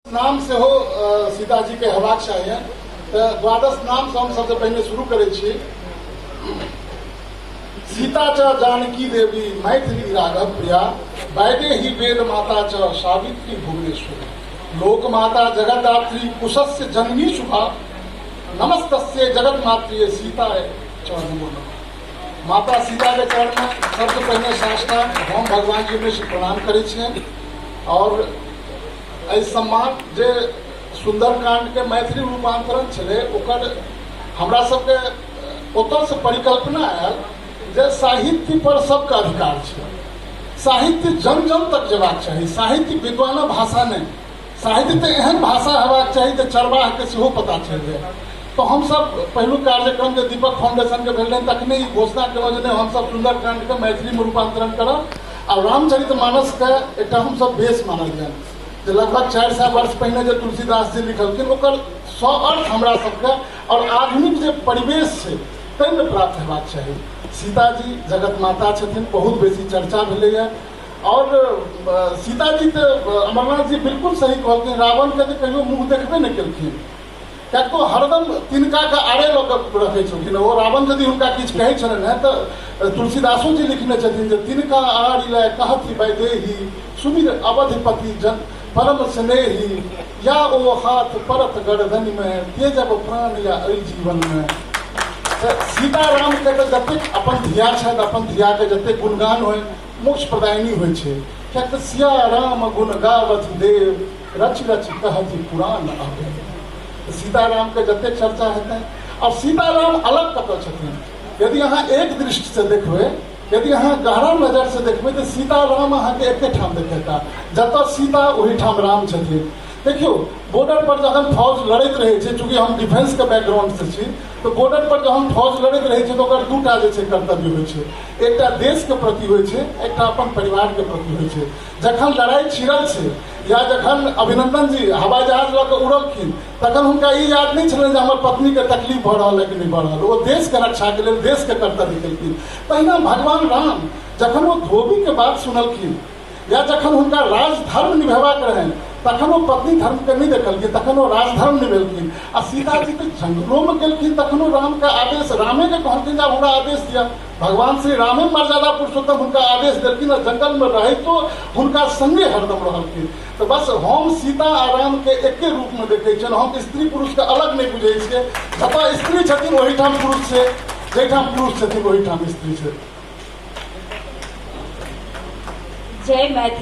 नाम सेहो सीताजीके हेबाक चाहियनि। तऽ द्वादश नामसँ हम सबसँ पहिने शुरू करै छी। सीता च जानकी देवी मैथिली राघव प्रिया, वैदेही वेद माता च सावित्री भुवनेश्वरी, लोक माता जगतदात्री कुशस्य जननी शुभा, नमस्तस्य जगत मातृ सीता च नमो नमः। माता सीता के चरण में सबसे पहिने साष्टांग हम भगवान जी मिश्र प्रणाम करै छियनि। और एहि सम्मान जे सुन्दरकाण्डके मैथिली रूपान्तरण छलै, ओकर हमरा सबके ओतऽसँ परिकल्पना आयल जे साहित्य पर सबके अधिकार छै, साहित्य जन जन तक जेबाक चाही, साहित्य विद्वानक भाषा नहि, साहित्य तऽ एहन भाषा हेबाक चाही जे चरवाहके सेहो पता चलि जाय। तऽ हमसब पहिलुक कार्यक्रम जे दीपक फाउंडेशनके भेल रहै तखने ई घोषणा केलहुँ जे नहि, हमसब सुन्दरकाण्डके मैथिलीमे रूपान्तरण करब। आ रामचरित मानसके एकटा हमसब बेस मानल जाय जे लगभग 400 वर्ष पहिने जे तुलसीदास जी लिखलखिन ओकर सौ अर्थ हमरा सबके और आधुनिक जे परिवेश छै ताहिमे प्राप्त हेबाक चाही। सीताजी जगत माता छथिन, बहुत बेसी चर्चा भेलैए। और सीताजी तऽ अमरनाथ जी बिल्कुल सही कहलखिन, रावणके जे कहियो मुँह देखबे नहि केलखिन, किएक तऽ हरदम तिनकाके आड़े लऽ कऽ रखै छलखिन। ओ रावण यदि हुनका किछु कहै छलनि हेँ तऽ तुलसीदासो जी लिखने छथिन जे तिनका आड़ि लए कहथि वैदेही, सुमिर अवधिपति जन परम स्नेही, या ओ हाथ परत गर्दनिमे, तेजब प्राण या एहि जीवनमे। तऽ सीतारामके तऽ जतेक अपन धिया छथि, अपन धियाके जतेक गुणगान होइ मोक्ष प्रदायिनी होइ छै, किएक तऽ सिया राम गुण गावथि देव, रच रच कहथि पुराण अभेद। सीतारामके जतेक चर्चा हेतै। अब सीताराम अलग कतऽ छथिन? यदि अहाँ एक दृष्टिसँ देखबै, यदि अहाँ गहरा नजरसँ देखबै तऽ सीताराम अहाँके एके ठाम देखेता, जतऽ सीता ओहिठाम राम छथिन। देखियौ, बॉर्डर पर जखन फौज लड़ैत रहै छै, चूँकि हम डिफेंसके बैकग्राउंडसँ छी, तऽ बॉर्डर पर जहन फौज लड़ैत रहै छै तऽ ओकर दूटा जे छै कर्तव्य होइ छै, एकटा देशके प्रति होइ छै, एकटा अपन परिवारके प्रति होइ छै। जखन लड़ाइ छिड़ल छै या जखन अभिनंदन जी हवाई जहाज लऽ कऽ उड़लखिन तखन हुनका ई याद नहि छलनि जे हमर पत्नीके तकलीफ भऽ रहल है कि नहि भऽ रहल, ओ देशके रक्षाके लेल देशके कर्तव्य केलखिन। तहिना भगवान राम जखन ओ धोबीके बात सुनलखिन या जखन हुनका राजधर्म निभेबाक रहनि तखन ओ पत्नी धर्मके नहि देखलखिन, तखन ओ राजधर्म निभेलखिन। आ सीताजी तऽ जंगलोमे गेलखिन तखनो रामके आदेश, रामेके कहलखिन जे आब हमरा आदेश दिअ। भगवान श्री रामे मर्यादा पुरुषोत्तम हुनका आदेश देलखिन आ जंगलमे रहितो हुनका संगे हरदम रहलखिन। तऽ बस हम सीता आ रामके एके रूपमे देखै छियनि, हम स्त्री पुरुषके अलग नहि बुझै छियै। जतऽ स्त्री छथिन ओहिठाम पुरुष छै, जाहिठाम पुरुष छथिन ओहिठाम स्त्री छै। जय मैथिली।